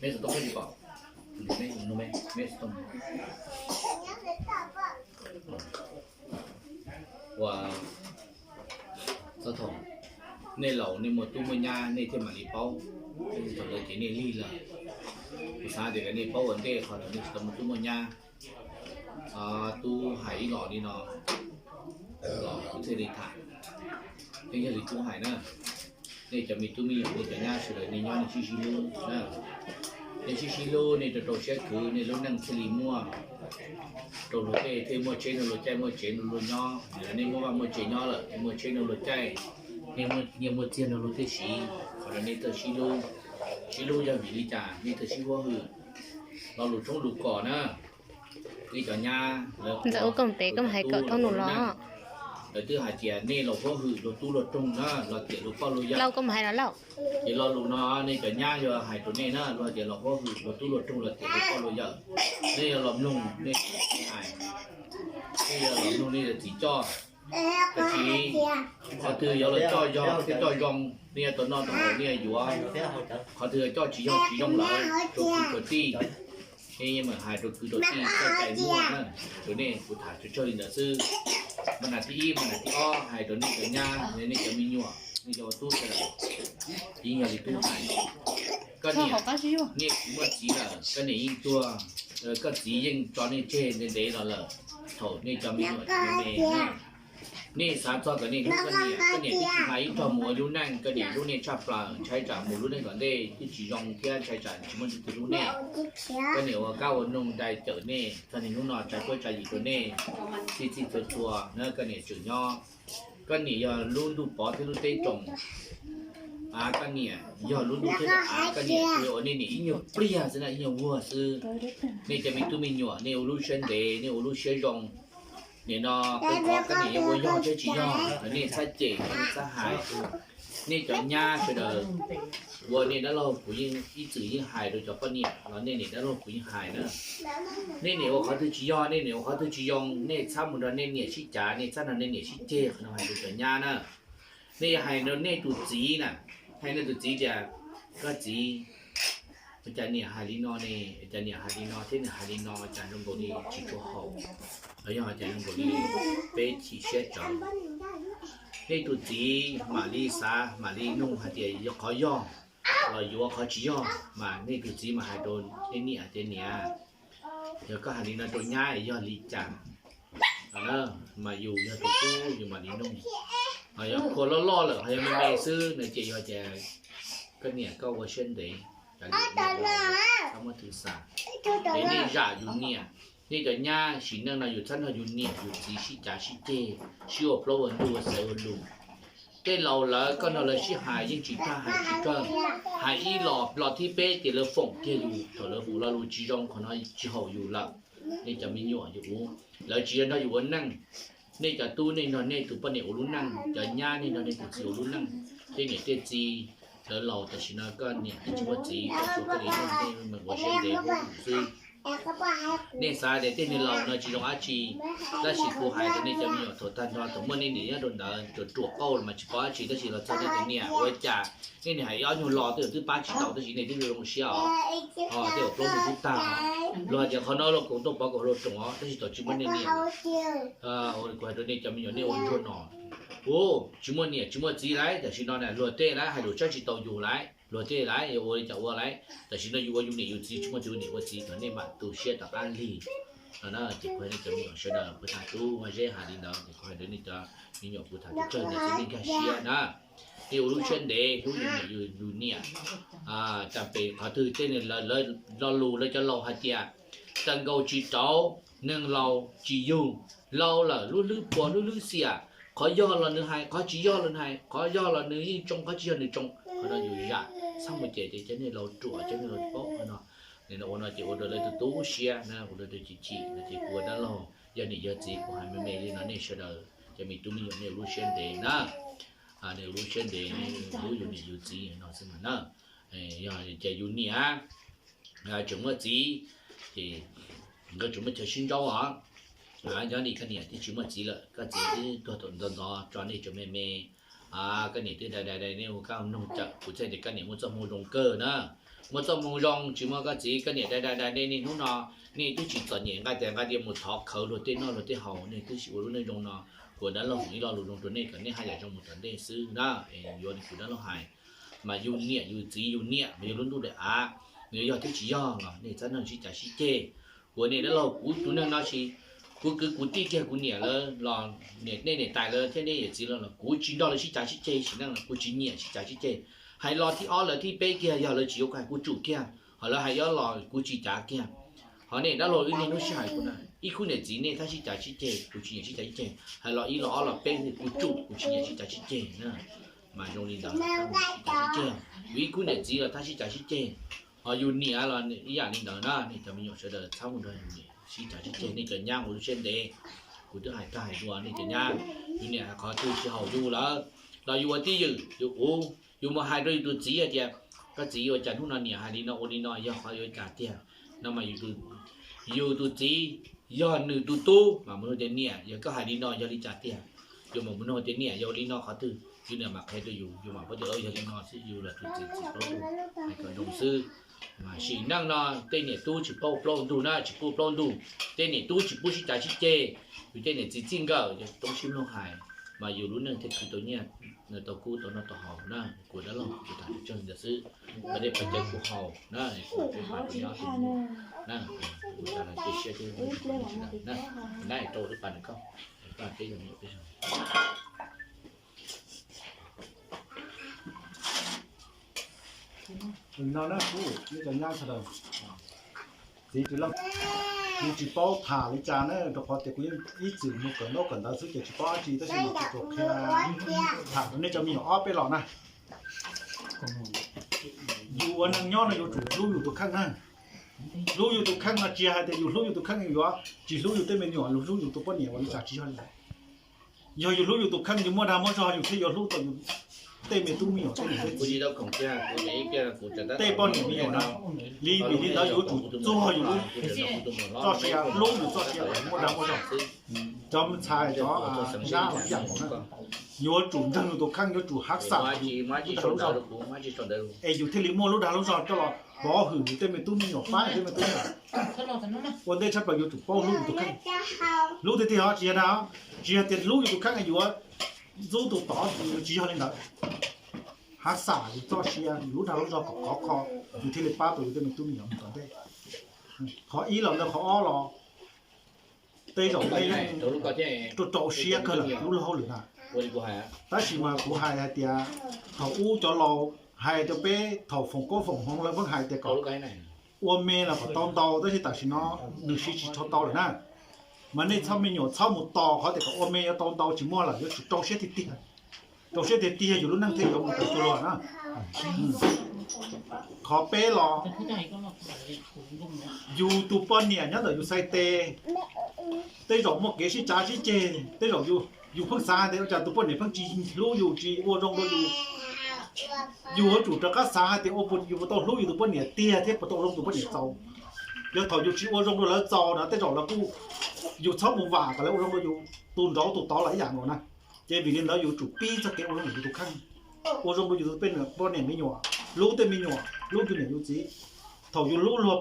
Meb xov tooj peb tsis pom, meb xov tooj. Ua, txog thaum nej laus nej muaj tub muaj nyab nej thiaj mam li paub, thaum ntawd ces nej lig lawm. Kuv xav tias kom nej paub ua ntej qhov thaum nej tsis tau muaj tub muaj nyab, tub hais ib los li no los kuv thiaj li tham. Yeej yog li tub hais na, nej cov me tub me nyuam nej cov nyab sawv daws nej nyob nej sib sib hlub na. Nej sib sib hlub nej rau rau siab khwv nej lub neej thiaj li muaj rau luag tej, thiaj muaj tsheb nrog luag caij, muaj tsev nrog luag nyob. Yog nej muaj vaj muaj tsev nyob lawm, nej muaj tsheb nrog luag caij, nej muaj nyiaj muaj txiag nrog luag tej siv, qhov no nej thiaj sib hlub. Sib hlub yog vim li cas nej thiaj sib huab hwm? Lo lus tshoob lus kos na, nej cov nyab lawv, lawv twb hais tias nej los huab hwm luag tub luag roog na los tiam luag poj luag yawm. Ces lo lus no nej cov nyab yog hais rau nej na, luag tias los huab hwm luag tub luag roog los tiam luag poj luag yawm. Nej yuav los mloog nej txiv hais, nej yuav los mloog nej txiv coj. Tab sis qhov twg yuav los coj yog thiab coj zoo, nej yuav tau noj tau haus nej yuav yuav. Qhov twg yuav coj tsis yog tsis zoo lawm rau kwv rau tij, nej yeej meem hais rau kwv rau tij txoj cai muaj na. Rau nej kuv tham tsawg tsawg li ntawd xwb. Mas nas thib ib mas nas thib ob hais rau nej cov nyab, nej cov me nyuam, nej cov ua tub sawv daws, yeej yog li tub hais. Koj niam, nej tsis muaj txiv lawm, koj niam yeej tuag, koj txiv yeej tso nej tseg ntev ntev los lawm. Thaum nej cov me nyuam tseem me me, nej xav txog kom nej hlub koj niam, koj niam twb tsis hais ib tog mus ua lub neej, koj niam hlub nej tshaj plaws, ntshai tsam mus lub neej tom ntej twb tsis zoo thiab ntshai tsam tsis muaj leej twg hlub nej. Koj niam ua kab ua noog dai cawm nej txog niaj hnub no, tsa kuab tsa yim rau nej, txij txij txhua txhua na koj niam tseem nyob. Koj niam yog lub ntuj pov thiab lub teb tsoom. Koj niam yog lub ntuj thiab daim av, koj niam tsuas yog ua nej niam ib nyuag pliag xwb na, ib nyuag vuag xwb. Nej cov me tub me nyuam nej ua lub siab ntev, nej ua lub siab zoo. Nim no qhov koj niam yuav ua yog thiab tsis yog, nej txhob cem, nej txhob hais. Nej cov nyab sawv daws, ua nej dab laug kuv yeej ib txwm yeej hais rau cov poj niam los nej niam dab laug kuv yeej hais na. Nej niam ua qhov twg tsis yog, nej niam ua qhov twg tsis zoo, nej txhob mus nrog nej niam sib cav, nej txhob nrog nej niam sib ceg, qhov no hais rau cov nyab na. Nej yuav hais rau nej tus txiv na, hais nej tus txiv tias, koj txiv, ua cas niam hais li no ne, ua cas niam hais li no thiab niam hais li no, cas zoo nkaus li tsis tshua haum, los yog cas zoo nkaus li peb chim siab tsawv. Nej tus txiv mam li xav mam li nug hais tias yog qhov yog los yuav, qhov tsis yog mas nej tus txiv mas hais rau nej niam tias niam, yog koj hais li no rau nyab yog li cas no na, mas yus yog tus tub yus mam li nug. Ho yog qhua loj loj lawm ho yog me me xwb no ces yog tias koj niam koj ua siab ntev, txhob muab txwv xav. Es nej zam yus niam, nej cov nyab sim neej no yus txhob nrog yus niam yus txiv sib cav sib ceg, sib ua plaub ua ntug ua xaiv ua lus. Tej laus lawv koj nrog lawv sib hais yeej tsis tag hais tsis kawg, hais ib los los thib peb ces lawv foom kiag yus, thaum lawv foom lo lus tsis zoo qhov no tsis haum yus lawm. Nej cov me nyuam yus ua, lawv tsis yog nrog yus ua neej. Nej cov tub nej nrog nej tus poj niam ua lub neej, cov nyab nej nrog nej tus txiv ua lub neej. Tej niam tej txiv lawv laus tam sim no koj niam twb tsis muaj txiv, tsuas koj niam nrog nej ua siab ntev xwb. Nej xav tias tej niag laus no tsis zoo dab tsi, tab sis kuv hais rau nej cov me nyuam thaum tag nrho thaum muaj nej niam nyob rau ntawd ruam ruam qauj los mas tsis paub dab tsi, tab sis los txog nej tus niam ua cas nej niam hais ob nyuag lo tej zaum twb pab tsis tau tab sis nej twb zoo siab os. Tej zaum plaub ntug twb tag os. Luag hais tias qhov no los koom tuaj pov koom hluas roos os, tab sis thaum tsis muaj nej niam, kuv hais rau nej cov me nyuam nej ua ntsuag no, u, tsis muaj niam tsis muaj txiv lawm, tam sim no na luag tej lawm hais lus saib tsis taus yus lawm, luag tej lawm yuav ua li cas ua lawm, tam sim no yus ua yus niam yus txiv tsis muaj txiv ua niam ua txiv, thaum nej mam tu siab rov qab lig no na. Ces kuv hais nej cov me nyuam sawv daws, kuv tham tub Vaj Zeb hais li ntawd, kuv hais rau nej cov me nyuam kuv tham tub tsawg ntawd xwb nej nkag siab na. Nej ua lub siab ntev hlub yus niam yus niam. Tam pem qhov twg tej lo lus lawv cov laus hais tias, taw nkaus tsis rauv, neeg laus tsis yug, laus lawm lub hlwb puas lub hlwb xiam, qhov yog los nws hais, qhov tsis yog los nws hais, qhov yog los nws yeej tsoo, qhov tsis yog nws tsoo. Qhov no yus zam, txhob mus cem tias cov niag laus ruam, cov niag laus paub qhov no. Nim no ua no ces ua rau lawv tu tu siab na, ua rau lawv chim chim no ces kuv ua dab laug yog niam yog txiv kuv hais me me li no nej sawv daws cov me tub me nyuam nej ua lub siab ntev na. Nej ua lub siab ntev, nej hlub yus niam yus txiv no xwb mas na. Yog ces yus niam tseem muaj txiv, ces nkawd tseem muaj chaw sib ntsaub os. Nyob li koj niam twb tsis muaj txiv lawm, koj txiv twb tuag thaum ntxov ntxov tso nej tseem me me. Koj niam twb dai dai dai nej ua kab noog cawm, kuv txhais tias koj niam muaj txoj hmoo zoo kawg na. muaj txoj hmoo zoo, tsis muaj koj txiv koj niam dai dai dai nej niaj hnub no, nej twb tsis txom nyem nqa tes nqa tia mus thov khawv luag tej noj luag tej haus, nej twb tsis ua lub neej zoo no. Kuv dab laug hais ib lo lus zoo rau nej kom nej haj yam zoo mus tom ntej xwb na. Yuav li kuv dab laug hais, mas yus niam yus txiv, yus niam mas yog lub ntuj daim av, nws yog thiab tsis yog los nej txhob nrog sib cav sib ceg. Kuv niam dab laug, kuv tus neeg no sis kuv kwv kuv tij kiag kuv niam lawv los niam nej niam tais lawv thiab nej yawm txiv lawv los kuv tsis nrog lawv sib cav sib ceg, sim neej no kuv tsis nyiam sib cav sib ceg. Hais los thib ob lawv thib peb kiag yog lawv tsis yuav kuv hais kuv tsum kiag, ho lawv hais ob los kuv tsis cav kiag. Ho nej dab laug wb niaj hnub sib hais kuv na, ib khub niam txiv nej thab sib cav sib ceg, kuv tsis nyiam sib cav sib ceg. Hais los ib los ob los peb kuv tsum, kuv tsis nyiam sib cav sib ceg na. Mas zoo li ntawd, sib cav sib ceg, yus ib khub niam txiv los thab sib cav sib ceg. Ho yus niam los ib yam li ntawd na, nej cov me nyuam sawv daws txhob mus nrog yus niam sib cav sib ceg, nej cov nyab ua lub siab ntev. Kuv twb hais tag hais dua, nej cov nyab, yus niam hais qhov twg tsis haum yus lawm los yus ua twj ywm, yus ua, yus mus hais rau yus tus txiv hais tias, koj txiv, ua cas hnub no niam hais li no ua li no yog qhov yuav cas tiag no mas yus tus txiv yog nws tus tub mas mus nug tias niam, yog koj hais li no yog li cas tiag? Yus mam mus nug tias niam, yog li no qhov twg? Yus niam mam qhia rau yus, yus mam paub tias yog li no xwb, yus los tus txiv txiv paub tus, hais kom zoo xwb. Mas sim neej no tej niam tub tsis paub plaub ntug na, tsis pub plaub ntug. Tej niam tub tsis pub sib cav sib ceg, yus tej niam txiv txij nkawm yog roob sib mloog hais, mas yus lub neej thiaj khwv tau nyiaj, tau kub tau noj tau haus na. Kuv dab laug kuv tham tsawg ntawd xwb, pab dej pab cawv kuv haus na, kuv pab kuv nyob na, kuv tas los cia siab thiab na, rau lub pas nws koj, koj peb yog niam peb no na, kuv nej cov nyab sawv daws, txiv tsis leej, kuv tsis paub tham li cas na, rau qhov tias kuv yeej ib txwm mus kawm ntaub kawm ntawv xwb ces tsis paub dab tsi, tab sis mas kuv tsuas qhia tham rau nej cov me nyuam ob peb los na. Yus ua neeg nyob no yuav tsum hlub yus tus kheej na. Hlub yus tus kheej no tsis hais tias yus hlub yus tus kheej yus yuav tsis hlub yus tej me nyuam, yus hlub yus tus poj niam ua li cas tsis yog li ntawd. Yog yus hlub yus tus kheej yus muaj dag muaj zog yus thiaj yuav hlub tau yus tej me tub me nyuam tej niam tej txiv, tej poj niam me nyuam na. Li vim li ntawd yuav tsum txuag yus lub txoj sia, hlub yus txoj sia, muaj dag muaj zog. Cov me ntxhais cov nyab los ib yam nkaus na, yuav tsum ntseeg yus tus kheej, yuav tsum hav xam yus lub dag lub zog, es yus thiaj li muaj lub dag lub zog coj los pov hwm yus tej me tub me nyuam, pab yus tej me tub me nyuam. Ua ntej tshaj plaws yuav tsum paub hlub yus tus kheej. Hlub tiag tiag os, tsis yog dag, tsis yog tias hlub yus tus kheej yuav ntxub tus tod, tsis yog li ntawd. Hav xam yus txoj sia, yus lub dag lub zog kom khov kho, yus thiaj li pab tau yus tej me tub me nyuam mus tom ntej. Qhov ib los ntawd, qhov ob los tej zaum nej yeej rau rau siab kawg lawm lub luag hauj lwm na. Tab sis mas kuv hais hais tias thaum ub cov laus hais rau peb thaum foom koob foom hmoov lawv pheej hais tias kom ua me los kom tau ntau, tab sis tam sim no nws siv tsis tshua tau lawm na. Mas nej txhob me nyuam txhob mus tos qhov tias kom ua me yuav tau ntau, tsis muaj lawm, yuav tsum rau siab tiag tiag. Rau siab tiag tiag yus lub neej thiaj yuav mus tau txuas luag na. Qhov peb los yus tus poj niam nyob ntawm yus xais tes, tej zaum muaj kev sib cav sib ceg, tej zaum yus pheej xav hais tias ua cas tus poj niam pheej tsis hlub yus, tsis ua zoo rau yus. Yus yuav tsum rov qab xav hais tias ua puas yus puas tau hlub yus tus poj niam tiag thiab puas tau ua zoo tus poj niam txaus. Yog thaum yus tsis ua zoo rau lawv txaus na, tej zaum lawv kuj, yus txhob mus vam kom lawv ua zoo rau yus, tus nraud tus tod los ib yam nkaus na. Ces vim li ntawd yuav tsum pib txoj kev ua zoo rau yus tus kheej, ua zoo rau yus tus poj niam me nyuam, hlub tej me nyuam, hlub yus niam yus txiv. Thaum yus hlub luag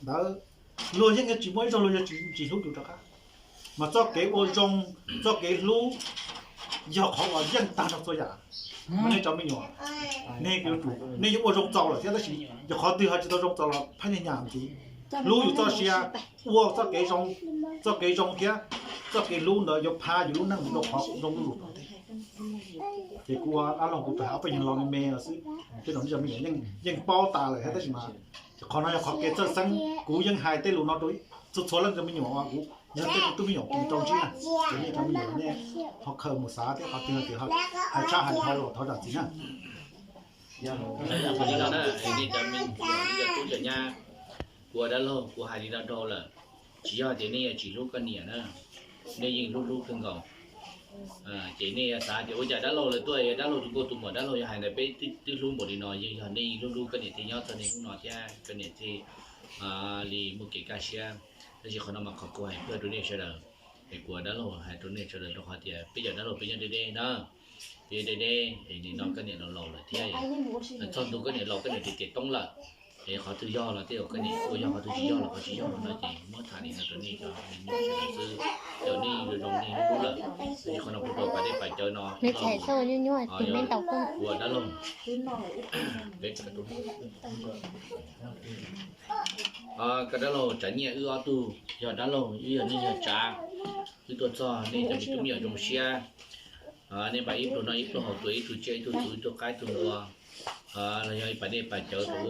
ntawd, luag yeej yuav tsis muaj ib zaug luag yuav tsis hlub yus rov qab. Mas txoj kev ua zoo, txoj kev hlub yog qhov uas yeej tag nrho txhua yam. Mas nej cov me nyuam, nej yuav tsum, nej yeej ua zoo txaus lawm thiab, tab sis yog qhov twg ho tsis tau zoo txaus los phab nyas nyas ntxiv. Hlub yus txoj sia, ua txoj kev zoo, txoj kev zoo thiab txoj kev hlub ntawd yuav pab yus lub neej mus rau qhov zoo lub lus. Ces kuv ua dab laug kuv tsuas hais ob peb yam los me me los xwb, tej zaum nej cov me nyuam yeej paub tas lawm thiab, tab sis mas qhov no yog qhov kev txawj xeeb, kuv yeej hais tej lus no rau txhua txhua leej cov me nyuam, kuv yog tej tub me nyuam kuv rau ntsib na. Ces nej cov me nyuam nej ho khaws mus xav thiab, qhov twg tias hais tshaj hais dhau los thov zam txim na. Yog li no na, nej cov me nyuam, nej cov tub cov nyab, kuv ua dab laug kuv hais li no dhau lawm, tsis yog tias nej yuav tsis hlub koj niam na, nej yeej hlub hlub kawg nkaus. Ces nej yuav xav tias ua cas dab laug lawv tuaj, dab laug tus nkauj tus muam, dab laug yuav hais ntawd peb twb hlub npaum li no, yeej yog nej yeej hlub hlub koj niam thiaj nyob txog niaj hnub no thiab koj niam thiaj li muaj kev kaj siab. Tab sis qhov no mas qhov kuv hais pab rau nej sawv daws, es kuv ua dab laug hais rau nej sawv daws rau qhov tias peb cov dab laug peb nyob deb deb na, peb nyob deb deb es nim no koj niam laus laus lawm thiab, txog ntu koj niam laus koj niam tias tias toob lawm, Es qhov twg yog los tej zaum koj niam ua, yog qhov twg tsis yog los qhov tsis yog no ces muab tham li no rau nej cov me nyuam sawv daws xwb. Ces nej zoo nej hlub lawm, ces qhov no kuv rau pas dej pas cawv no, ua dab laug, koj dab laug Tsav Nyiaj wb ob tug yog dab laug, wb yog, nej yog Tsav, wb tuaj txog nej cov me tub me nyuam zoo siab, nej npaj ib pluag noj ib pluag haus, tua ib tug tsiaj ib tug txhuv ib tug qaib ib tug npua, los yog ib pas dej pas cawv rau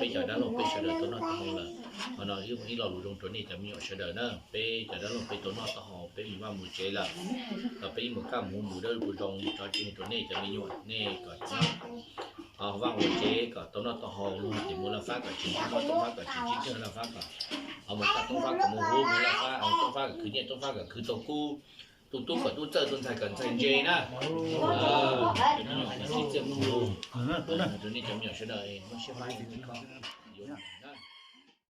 peb cov dab laug peb sawv daws tau noj tau haus lawm. Qhov no ib lo lus zoo rau nej cov me nyuam sawv daws na, peb cov dab laug peb tau noj tau haus, peb mus vaj mus tsev lawm, los peb yeej mus kaj mus hu mus dawb hu zoo tso tseg rau nej cov me nyuam, nej kom vaj ua tsev kom tau noj tau haus, luag hais tias mus laj fab kom tseem noj, tooj fab kom tseem ntsib kawg, laj fab kom, mus kaj tooj fab kom mus hu mus laj fab, tooj fab kom khwv nyiaj, tooj fab kom khwv tau kub, tus tub kom tub txawj, tus ntxhais kom ntxhais ntse na. Rau nej cov me nyuam sawv daws, muaj siab fab koj.